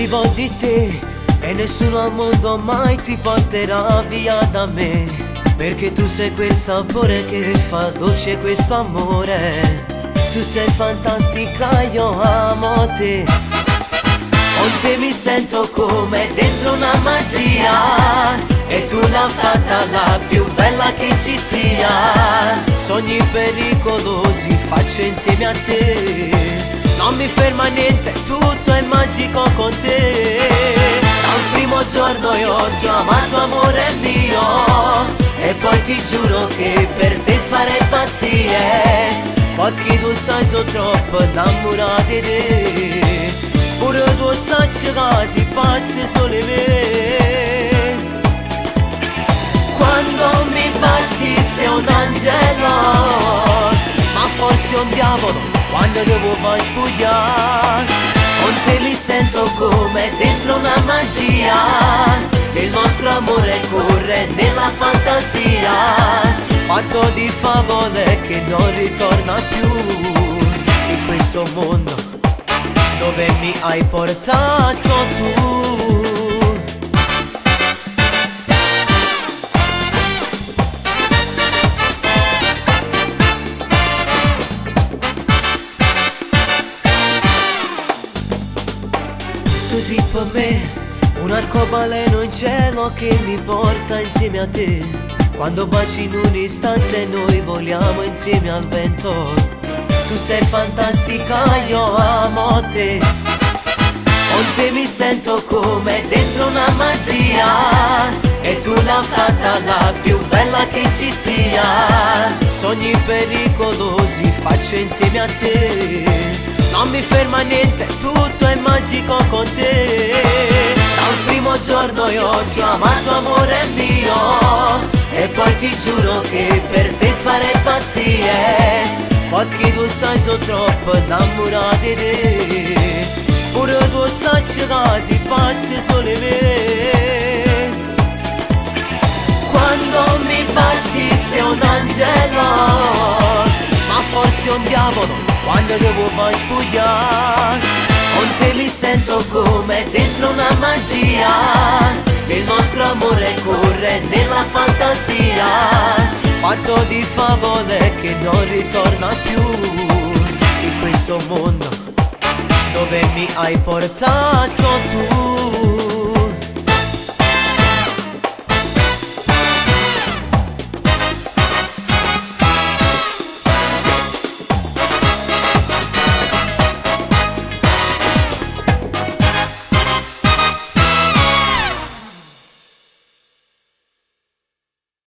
Vivo di te e nessuno al mondo mai ti porterà via da me. Perché tu sei quel sapore che fa dolce questo amore. Tu sei fantastica, io amo te. Con te mi sento come dentro una magia e tu l'hai fatta la più bella che ci sia. Sogni pericolosi faccio insieme a te. Non mi ferma niente, tutto è magico con te. Dal primo giorno io ti ho amato, amore mio, e poi ti giuro che per te farei pazzie. Perché tu sai so troppo innamorato di te. Pure tu sai che si pazzi solo me. Quando mi baci sei un angelo, ma forse un diavolo quando devo far spugliare. Con te mi sento come dentro una magia, il nostro amore corre nella fantasia, fatto di favole che non ritorna più in questo mondo dove mi hai portato tu. Tu sei per me un arcobaleno in cielo che mi porta insieme a te. Quando baci in un istante noi voliamo insieme al vento. Tu sei fantastica, io amo te. Con te mi sento come dentro una magia e tu l'hai fatta la più bella che ci sia. Sogni pericolosi faccio insieme a te. Non mi ferma niente, tutto è magico con te. Dal primo giorno io ti ho amato, amore mio, e poi ti giuro che per te farei pazzie. Perché tu sai so troppo innamorato di te. Pure tu sai che si pazzi solo me. Quando mi baci sei un angelo, ma forse un diavolo quando devo far spugliare. Con te mi sento come dentro una magia, il nostro amore corre nella fantasia, fatto di favole che non ritorna più in questo mondo dove mi hai portato tu.